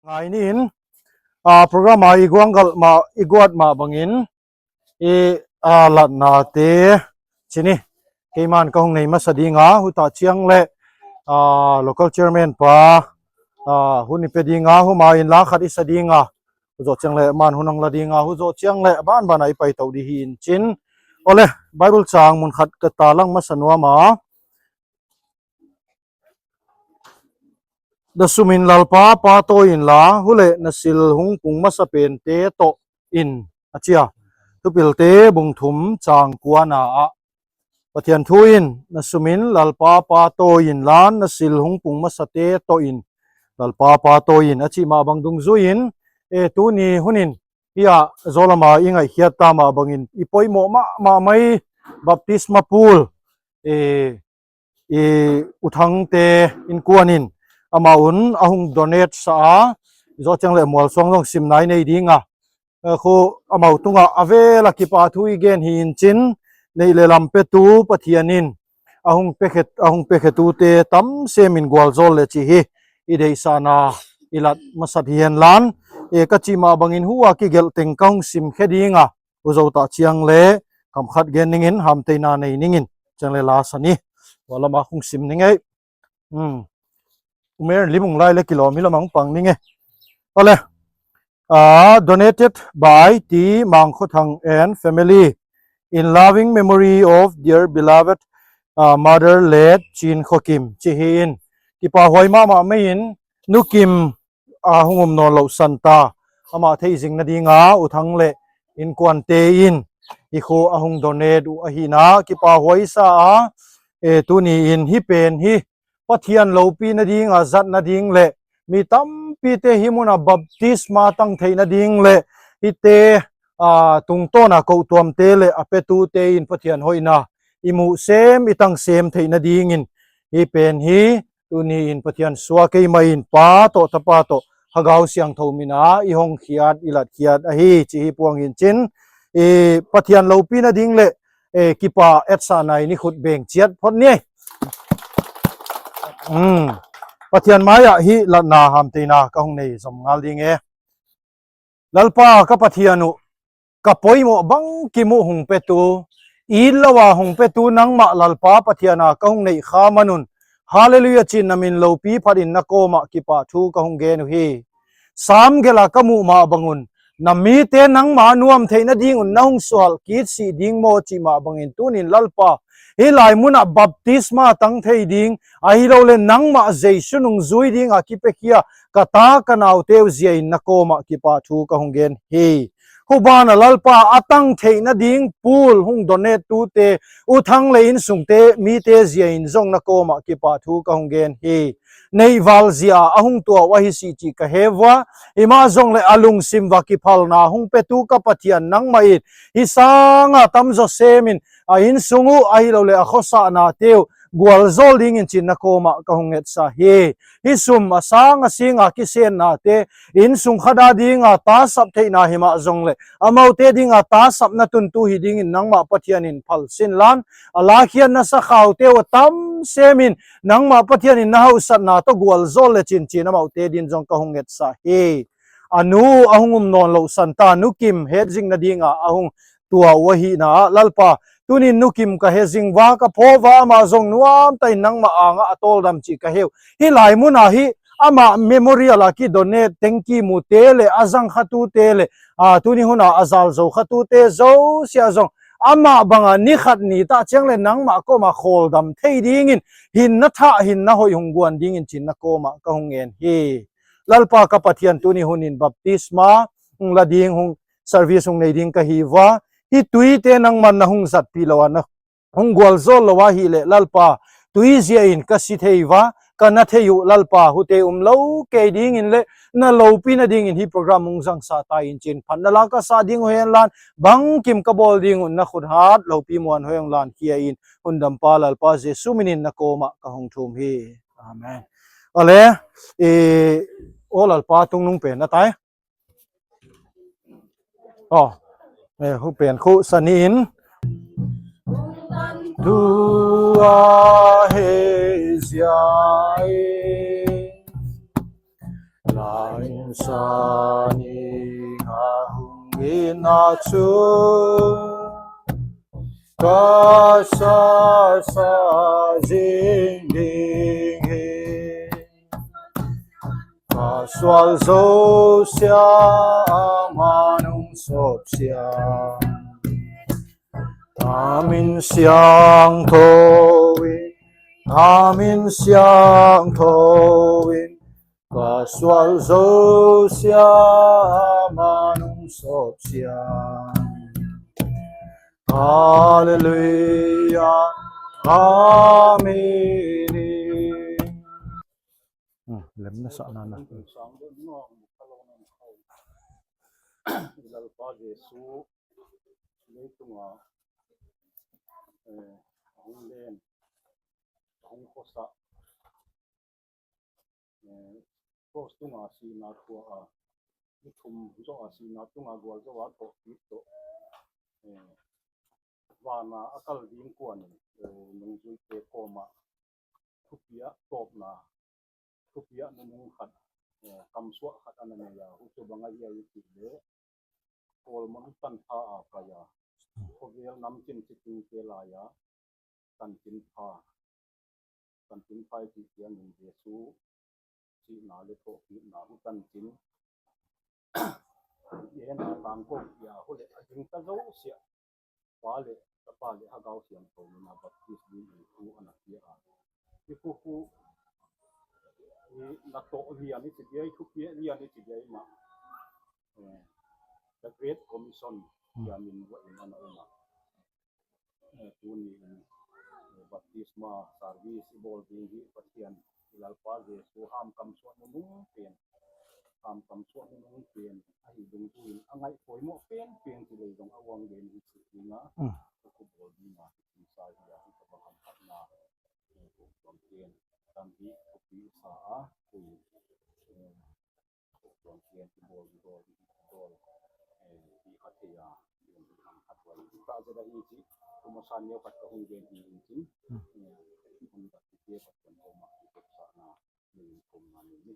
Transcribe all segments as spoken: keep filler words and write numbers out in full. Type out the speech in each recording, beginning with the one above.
Ngai ni in, a, program a i guanggalh mah, i guat mah bangin, i, a, latnate ci ni. Keiman ka hong nei masa dinga, hutah ciang le, a, local chairman pa, a, hun i pia dinga, huma in la khat i sa dinga, hu zawh ciang le man hun hong la dinga, hu zawh ciang le banbana i paito dih hi in cin. Awle, Bible cang mun khat ka ta lang masa nuam a. Na sumin Lalpa pahtawi inla, hule na sil hong pung masa pente tawh in, a ci a. Thupilte bung thum cang kuana ah Pathian thu in, na sumin Lalpa pahtawi inla, na sil hong pung masate tawh in, Lalpa pahtawi in, a cih mah bang dungzui in, e, tuni hun in, hi a, zaw lama i ngaihkhiat ta mah bangin, i poimawh mahmah mai baptisma pool, e, i U Thangte innkuan in amah un a hong donate sa a, zawh ciang le mualsuang zong sim nai nei dinga, e, khu amau tungah a vela kipahthu i gen hi in cin, neih le lam petu Pathian in a hong piakhe, a hong piakhetute tam semin gualzawl le cih hi i deihsakna i lat masat hi hen lan, e, ka cih mah bangin hu a kigelh teng ka hong simkhia dinga, hu zawh tah ciang le kam khat gen ningin, hamteina nei ningin, ciang le la sa ni. Tua lama hong sim ning ei. Hmm. Umer limung lai le kilawm hi lamang pang ning e. Awle. Ah, donated by T Mang Kho Thang and family in loving memory of their beloved, ah, mother, late Cin Kho Kim, ci hi in. Kipahhuai mahmah mai in, Nu Kim a hong um nawn loh santa, amah theih zing nadinga U Thang le innkuante in hi khu a hong donate uh ahihna kipahhuai sa a, e, tuni in hih pen hi Pathian lopi nadinga zat nading le mi tampite hih muna baptisma tang theih nading le hihte, a, tungtawna kohtuamte le a petute in Pathian hoihna i muh sem, i tang sem theih nadingin hih pen hi tuni in Pathian suak ei mah in Pa tawh Tapa tawh Lhagau Siangtho mina i hong khiat, i latkhiat ahi, ci hi puang hi in cin, i Pathian lopi nading le, e, kipa etsakna in i khut beng ciat phot ni. Hmm. Pathian mai-ah hih latna hamteina ka hong nei zom ngal ding e. Lalpa ka Pathian uh, ka poimawh bangkim uh hong petu, it lo a hong petu nangmah Lalpa Pathian a ka hong neih kha manun, Halleluiah cin na min lopi phatin na kawmah kipahthu ka hong gen uh hi. Sam gelh a ka muh mah bangun, na mite nangmah nuam theih nadingun na hong sual kit sih ding maw cih mah bangin tunin Lalpa, hih lai munah baptisma tang thei ding, ahi lo le nangmah Jesu nungzui dinga kipiakhia ka ta ka naute uh zia in na kawmah kipahthu ka hong gen hi. Hubana Lalpa a tang theih nading pool hong donate tute, U Thang le innsungte mite zia in zong na kawmah kipahthu ka hong gen hi. Neihval zia a hong tuah uh ahi sih cih ka he vua, himah zong le a lungsim va kiphalna hong petu ka Pathian nangmah in hih sanga tamzaw semin a innsung uh ahi lo le a khuasahnate uh gualzawl dingin cin na kawmah ka hong ngetsa hi. Hih sum a sang a singa kisennate, innsung khat a dinga tasap theihna himah zong le amaute dinga tasapna tuntu hi dingin nangmah Pathian in phalsin lan, a lakhiatna sakhaute uh a tam semin nangmah Pathian in na hauhsatna tawh gualzawl le cincin amaute din zong ka hong ngetsa hi. A nu a hong um nawn loh santa Nu Kim hetzing nadinga a hong tuah uh ahihna ah Lalpa, tunin Nu Kim ka he zing va, ka phaw va, amah zong nuamta in nangmah angah a tawldam cih ka he uh. Hih lai munah hih amah memorial a kidonate tengkimute le a zangkhatute le, a, tuni huna a zalzo khatute zosiah zong amah banga ni khat ni tah ciang le nangmah kawmah khawldam thei dingin hinna thah, hinna hoih hong guan dingin cin na kawmah ka hong ngen hi. Lalpa ka Pathian, tuni hunin baptisma hong la ding, hong service hong nei ding ka hi vua, hih tuite nangman na hong zatpih lo a, na hong gualzawl lo ahih leh Lalpa, tui zia in ka si thei va, ka na thei uh Lalpa, hute um lo kei dingin le na lopi nadingin hih program hong zangsa ta in cin phatna la ka sa ding uh hen lan, bangkim ka bawl ding uh na khut hat lopi muanhuai hong lankhia in, hundampa Lalpa Jesu minin na kawmah ka hong thum hi. Amen. Awle, e, aw Lalpa tungnung pen a tai. Aw, e, hu pen khu sani in. Tua he zia e. Lai Sa ning a hong itna cu ka salsa zing ding hi. Ka sual zo sia, amah nong sawp sia. A min siangtho in, a min siangtho in, ka sual zo sia, amah nong sawp sia. Halleluia. Amen. Hmm, lem na sa na na. Lalpa Jesu leitunga, eh, a hong len, a hong khuasa, eh, cross tunga sihna thua a, ni thum zawh a sihna tunga gualzo a thawhkik tawh, eh, vana a kal ding kuanin, eh, nungzuite kawmah thupiah tawpna, thupiah nunung khat, eh, kamsuah khat a na nei a, hucu bang a hiai i cih leh, Kawlmon tanpha a pai a, khawvel namcin citingte lai a, tancin pha, tancin pha i cih ciangin Jesu sihna le thawhkikna hu tancin, i hena tangko pia hu le a ding ta zo sia. Pa le, Tapa le Hagau Siangtho min a baptis ding in thu a na pia a. I khu khu i na tawh lian i ci dia, i thupiah lian i ci dia i mah. Eh, The Great Commission, hmm, tia min va in a na um a. Eh, tuni in, eh, baptisma service i bawl ding hi Pathian, i Lalpa Jesu hamkam suah nunung pen, hamkam suah nunung pen ahi dungzui in a ngaih poimawh penpen ci lei zong a uang gen hi ci dinga, hmm, i khu bawl dinga hi ci sa hi a, hi ka bang hamphatna, eh, tuam pen, tam hi, thupi sa a, tui, eh, Tuang kian kibawl, kibawl, kibawl, eh, i khat thei a, i um i khang khat huai. I kah zet a i ci, kum a san neu khat ka hong gen hi in cin, eh, i hong dak i tia khat kan kawm a, i kop sa na, ni kum na ni ni.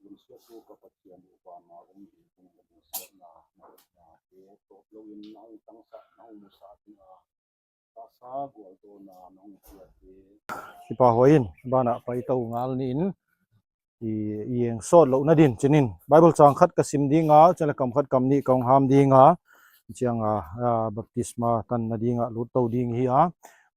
Lungsiat tu ka Pathian u pa ma um hi, kum ka lungsiat na, na, na, te, tawp lo in na hong tangsa, na hong musa ting a, Kipa huai in, banah pai to ngal ni in, i, i eng sawt loh nadin cinin Bible cang khat ka sim dinga, ciang le kam khat kam nih ka hong ham dinga, cianga, a, baptisma tan nadinga lut to ding hi a.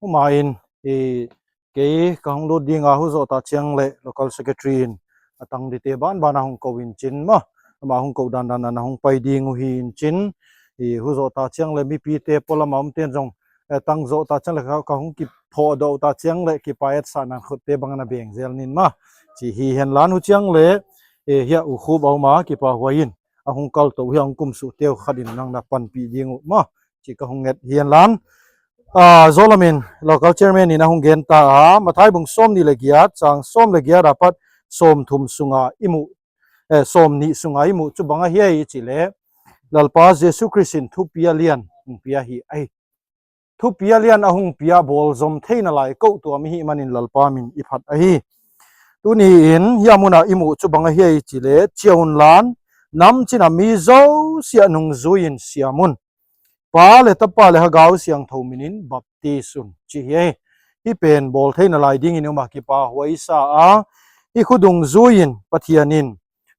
Uma in, i, kei ka hong lut dinga, hu zawh ta ciang le local secretary in a tang dite banbana hong ko in cin maw, ama hong ko dandan a na hong pai ding uh hi in cin, i, hu zawh ta ciang le mipite pualama omten zong, eh, tang zawh ta ciang le ka, ka hong kiphawh dawh ta ciang le kipa etsahna khutte bang na beng zel nin ma. Ci hi hen lan hu ciang le, eh, hiah u khup a um a kipa huai in a hong kal to hiah hong kum suh teu khat in nang na panpih ding uh ma. Ci ka hong nget hi hen lan. Ah, Zolamin local chairman in a hong gen ta a, Mathai bung sawm nih le giat, cang sawm le giat a pat sawm thum sunga i muh, eh, sawm nih sunga i muh cu bang a hiai i ci le, Lalpa Jesu Khrist in thupi a lian hong pia hi ahi. Thupi a lian a hong pia bawl zom theina lai ko tuam i hih manin Lalpa min i phat ahi. Tuni in hiah munah i muh cu bang a hiai i ci le, cia un lan, namcin a mi zosiah nungzui in siam un. Pa le Tapa le Hagau Siangtho minin baptis un ci hi ahi. Hi pen bawl theina lai dingin um a kipa huai sa a, hi khu dungzui in Pathian in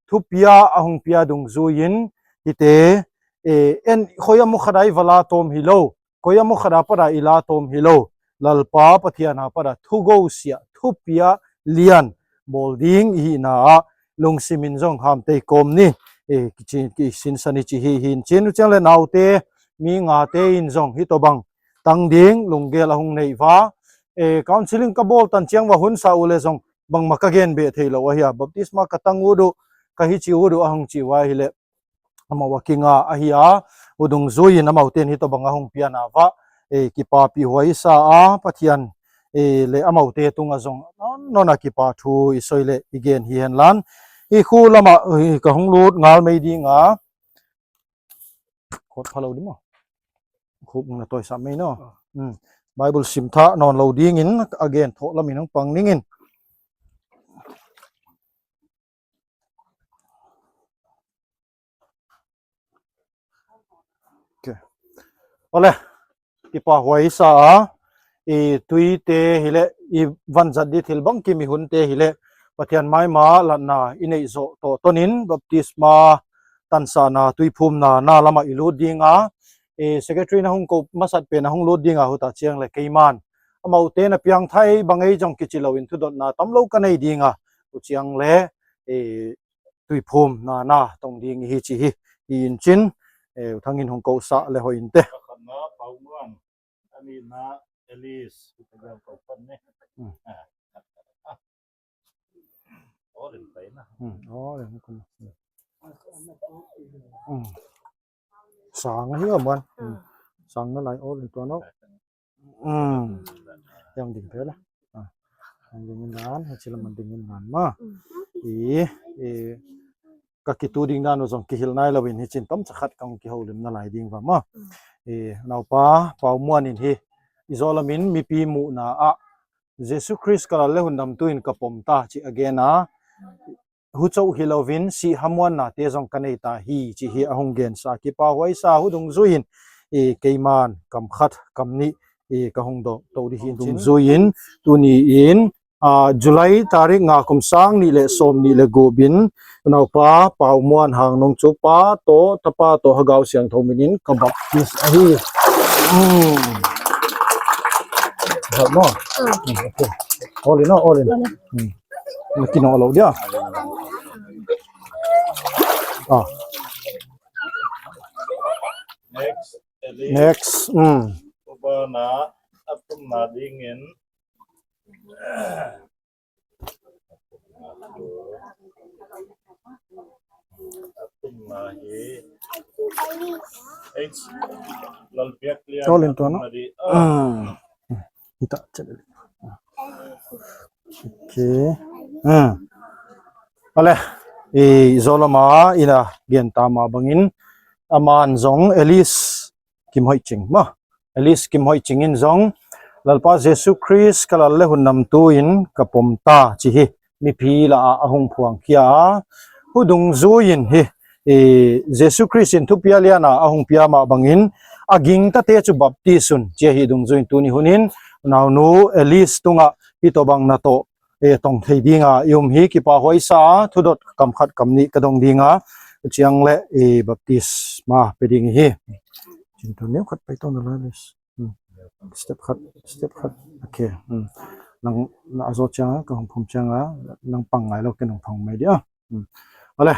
thupi a hong pia dungzui in hite, eh, en khoi a mu khat a i va la tawm hi lo, koi a mu khat a pat a i la tawm hi lo, Lalpa Pathian a pat a thu gosiah, thupi a lian bawl ding i hihna ah lungsim in zong hamtei kawm ni, eh, kici, kisinsan i ci hi hi in cin uh ciang le naute, mi ngate in zong hi tawh bang tang ding lunggel a hong neih va, eh, counseling ka bawl tan ciang va hun sa uh le zong bangmah ka gen beh thei lo ahi a, baptisma ka tang uh duh, ka hi ci uh duh a hong ci uh ahi le, amau a kinga ahi a, u dungzui in amaute in hi tawh bang a hong piana vah, eh, kipapih huai sa a, Pathian, eh, le amaute tungah zong nawn nawn a kipa thu i soi le i gen hi hen lan. Hi khu lamah, eh, ka hong lut ngal mei dinga. Khawt pha lo di maw? Khup na tawisah mei no. Ah. Hmm. Bible sim thah nawn lo dingin a gen thawh lamin hong pang ningin. Awle, kipahhuai sa a, i tuite hileh, i vanzat dih thil bangkim i hunte hileh, Pathian maima latna i neih zawh tawh tonin baptisma tansahna tuiphumna na lamah i lut dinga, i secretary na hung ko masat pen a hung lut dinga, hutah ciang le keiman amaute na piangthai bang ei zong kici loin thudotna tam lo ka nei dinga, hu ciang le, i tuiphumna na tong ding i hi ci hi. I in cin, eh, U Thangin hong kosah le hoih in te. A khatna Pau Muan, a nihna Alice, i te bang ko khan ne. Hmm. Ah. All in pai na. Hmm, all in kum. Hmm. Sang hi a Muan. Hmm. Sang na lai all in tua no. Hmm. Yang ding pe la. Ah. Yang ding in dan, ha cila man ding in dan ma. Hmm. I, i, ka kitu ding dan uh zong kihil nai loin hi cin tom cakhat kang kiholim na lai ding va ma. Hmm. I, naupa, Pau Muan in hi, i Zolamin mipi muhna ah, Jesu Khrist ka lal le hundamtu in ka pom ta ci a gen a, hu coh hi loin sih hamuannate zong ka nei ta hi ci hi a hung gensa kipahhuai sa hu dungzui in, i keiman kam khat kam nih, i ka hung dawh to dih hi in cin. Dungzui in tuni in, ah, July tarik nga kum sang nih le sawm nih le gup in naupa Pau Muan Hang Nung cu Pa tawh Tapa tawh Hagau Siangtho minin ka baptis ahi. Hmm. Dah maw? Hmm. Hmm, okay. All in, all in. Hmm. Na kinawh lo dia. Ah. Next, Eli. Next. Hmm. Ubana atum na dingin. Atum na hi. H. Lalpiak Lian. All in tua no. Atum na di. Ah. Hmm. Hita cel. Okay. Hmm. Awle, i Zolama ina gen ta ma bangin, aman zong Alice Kim Hoih Cing ma. Alice Kim Hoih Cing in zong Lalpa Jesu Khrist ka lal le hundamtu in ka pom ta ci hi. Mipi la ah a hung phuang khia a, hu dungzui in hi, i Jesu Khrist in thupia liana a hung pia mah bangin a gingtate cu baptis un ci ahi dungzui in tuni hunin naunu Alice tungah hi tawh bang na tawh, e, tong thei dinga i um hi kipahhuai sa a, thudot kam khat kam nih ka dong dinga, ciang le, e, baptisma pe ding hi. Cintu neu khat pai tong na lai Alice. Hmm. Step khat, step khat. Okay. Hmm. Nang na a zo cianga, ka hong phum cianga, nang pang ngai lo ken hong phang mai dia. Hmm. Awle,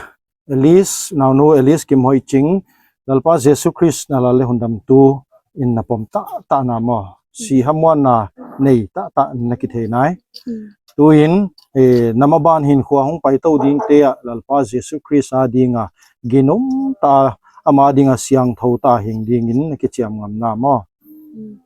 Alice, naunu Alice Kim Hoih Cing, Lalpa Jesu Khrist na lal le hundamtu in na pom tahtah na maw? Sih hamuanna nei tahtah na kithei nai. Hmm. Tu-in, eh, na maban hinkhua hong paito dingte ah Lalpa Jesu Khrist a dinga ginum ta, ama dinga siangtho ta hing dingin na kiciam ngam na maw?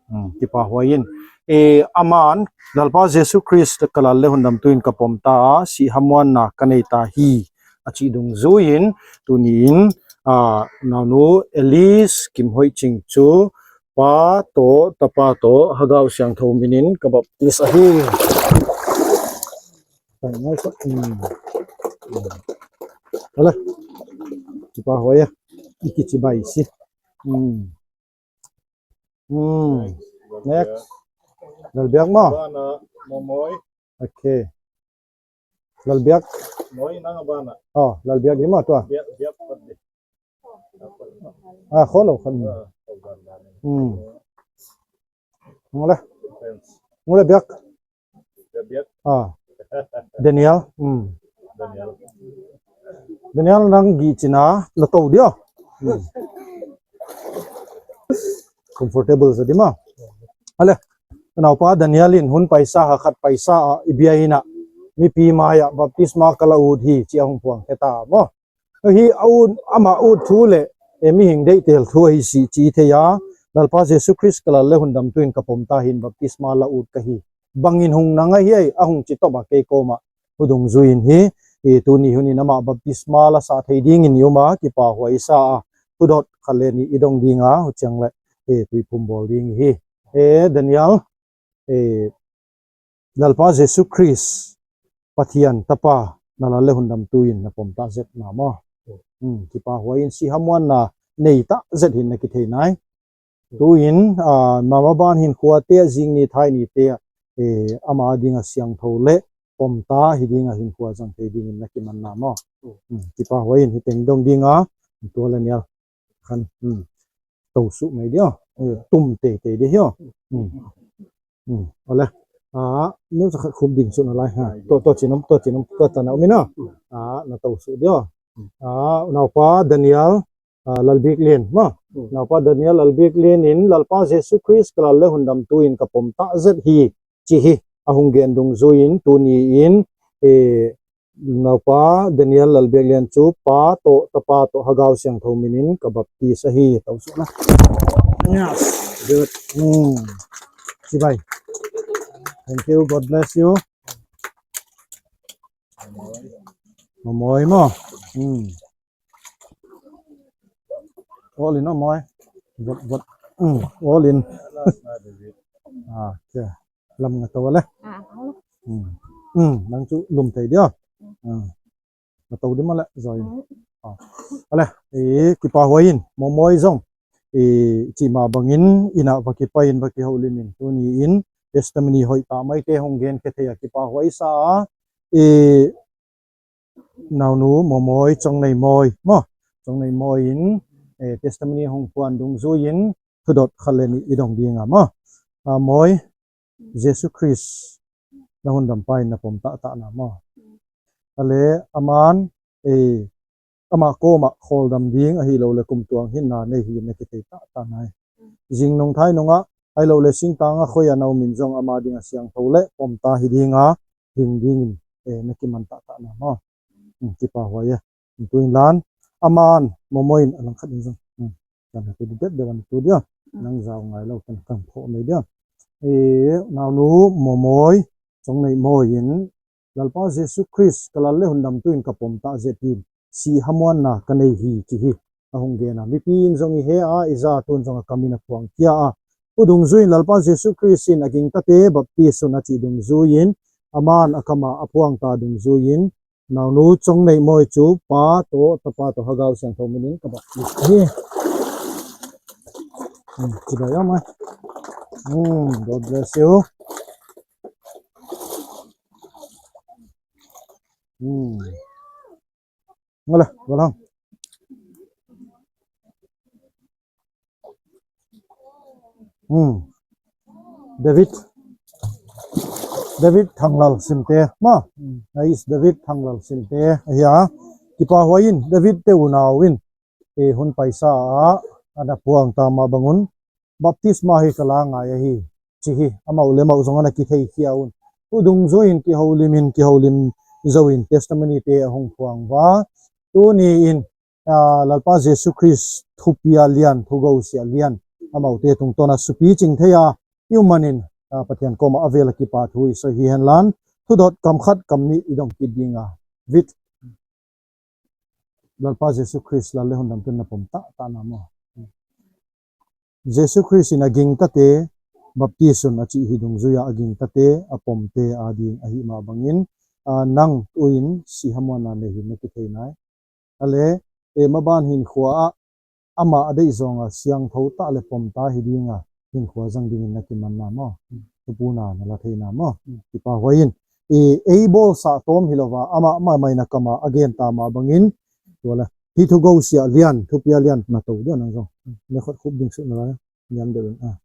Hmm, kipahhuai in. Eh, aman Lalpa Jesu Khrist ka lal le hundamtu in ka pom ta a, sih hamuanna ka nei ta hi a cih dungzui in, tuni in, ah, naunu Alice Kim Hoih Cing cu Pa tawh, Tapa tawh, Hagau Siangtho minin ka baptis ahi. Pai ngai khat. Hmm. Awle. Kipahhuai a. I kicibai si. Hmm. Hmm. Next. Lalbiak maw? Abana, Momoi. Okay. Lalbiak. Moi nang abana. Oh, Lalbiak di maw tua? Biak, biak pat di. Ah, kholo khan. Ah, abana. Hmm. Ngole. Thanks. Ngole biak. Biak, biak. Ah. Daniel. Hmm. Daniel. Daniel nang gi cina la to dia. Hmm. Comfortable sa di maw? Ale. Naupa Daniel in hun paisa ha khat paisa a i bia ina mipi mai-ah baptisma ka la ut hi ci a hong puang kheta maw? Hi a ut, ama ut thu le, e, mihing deihtel thu ahi si ci thei a, Lalpa Jesu Khrist ka lal le hundamtu in ka pom ta hin baptisma la ut ka hi. Bangin hung na ngah hiai a hung ci top a kei kawmah hu dungzui in hi, e, tuni hun in amah baptisma la sah thei dingin i um a, kipahhuai sa a, thudot khat le nih i dong ding a, hu ciang le, e, tuiphum bawl ding hi. E, Daniel, e, Lalpa Jesu Khrist, Pathian Tapa, na lal le hundamtu in na pom ta zet na maw? Hmm, kipahhuai in sih hamuanna nei ta zet hin na kithei nai. Tu-in, ah, mama ban hinkhuate ah, zingni thainite ah, eh, ama dinga siangtho le pomta hi dinga hinkhuate zang thei dingin na kimanna maw? Hmm, kipa huai in hi teng dong dinga, tua le nial khan, hmm, to suh mai dia, eh, tum teitei dia hio. Hmm. Hmm. Ole. Ah, neu sa khat khup ding suh na lai ha. Tua, tua cinom, tua cinom, tua tana um ina. Ah, na to suh dia. Ah, naupa Daniel, ah, Lalbik Lian maw. Hmm. Naupa Daniel Lalbik Lian in Lalpa Jesu Khrist ka Lal le Hundamtu in ka pom ta zet hi, ci hi a hung gen dungzui in tuni in, eh, naupa Daniel Lalbik Lian cu Pa tawh, Tapa tawh, Hagau Siangtho min in ka baptis ahi. To suh na. Yes. Good. Hmm. Cibai. Thank you. God bless you. Mamawi maw. Hmm. Awl in aw mawi. Vot, vot. Hmm. Awl in. Ah, okay. Lam nga to le. Ah, awl. Hmm. Hmm. Nang cu lum thei dia. Hmm. Nga to di ma le zoi. Hmm. Ah. Ale, eh, kipa huai in, mamawi zong. Eh, cih mah bangin, ina va kipai in va kiholim in. Tuni in, testimony hoih ta maite hong gen khia thei a kipa huai sa a. Eh, naunu Mamawi, Congnei Mawi maw. Congnei Mawi in, eh, testimony hong phuan dungzui in thudot khat le nih i dong ding a maw. Ah, Mawi, Jesu Khrist na Hundampa in na pom tahtah na maw. Ale aman, eh, ama kawmah khawldam ding ahi lo le kumtuang hinna nei hi na kithei tahtah nai. Zingnung thainungah ahi lo le singtangah khoi a na um in zong ama dingah siangtho le pomta hi dinga ding dingin, eh, na kiman tahtah na maw. Hmm, kipa huai e. Tu in lan aman Mamawi in a langkhat in zong. Hmm. Kan tu di det de wan tu dia. Nang zau ngai lo kan kan pho mai dia. Eh, naunu Mamawi, Congnei Mawi in Lalpa Jesu Khrist ka Lal le Hundamtu in ka pom ta zet hi. Sih hamuanna ka nei hi ci hi. A hung gen a. Mipi in zong i he a, i za tun zong a kam in a phuang kia a. Tu dungzui in Lalpa Jesu Khrist in a gingtate baptis un a cih dungzui in aman a kam a a phuang ta dungzui in naunu Congnei Mawi cu Pa tawh, Tapa tawh, Hagau Siangtho min in ka baptis hi. Hmm, ci bai aw mai. Hmm, God bless you. Hmm. Ngala, walang. Hmm. David. David Thanglal Simte. Ma. Hmm. Ais David Thanglal Simte. Ahi a. Kipa huai in David te unau in. Eh, hun paisa a. Ana puang ta mah bangun. Baptisma hi ka la ngai ahi. Ci hi. Amau le mau zong ana kithei khia un. Tu dungzui in kiholim in kiholim zo in testimony te a hong phuang va. Tuni in ah, Lalpa Jesu Khrist thupia lian, thugosia lian, amaute tungtawn a supi cing thei a, i um manin, ah, Pathian kawmah a vel a kipa thu i soi hi hen lan, thudot kam khat kam nih i dong kit ding a, vit Lalpa Jesu Khrist Lal le Hundamtu in na pom tahtah na maw. Jesu Khrist in a gingtate baptis un a cih hi dungzui a, a gingtate a pomte a ding ahi mah bangin, ah, nang tu in sih hamuanna nei hi na kithei nai. Ale, eh, maban hinkhua ah amah a deih zawnga siangtho tah le pomta hi dinga hinkhua zang dingin na kimanna maw. Thupuna na la theina maw. Kipa huai in, eh, ei bawlsa tawm hi lova amah mah mai na kama a genta mah bangin, tua le hi thugosia lian, thupia lian na to dia nang zong. Ne khot khup ding suh na lai. Niam deuh in, ah.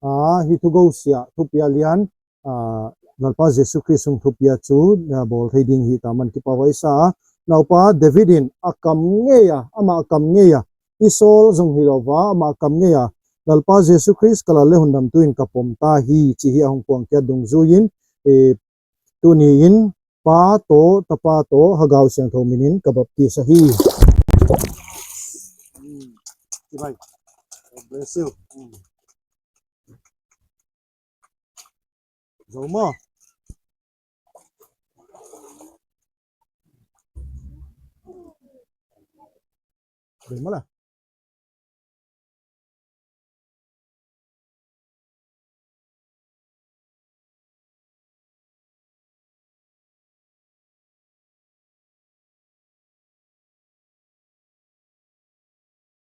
Ah, hi thugosia, thupia lian, ah, Lalpa Jesu Khrist hong thupia cu, ah, bawl thei ding hi ta man kipa huai sa a. Naupa David in a kam ngei a, amah a kam ngei a. I sawl zong hi lova, amah a kam ngei a. Lalpa Jesu Khrist ka Lal le Hundamtu in ka pom ta hi, ci hi a hong puangkiat dungzui in, eh, tuni in Pa tawh, Tapa tawh, Hagau Siangtho min in ka baptis ahi. Kibai. God bless you. Zo maw. Bei maw la.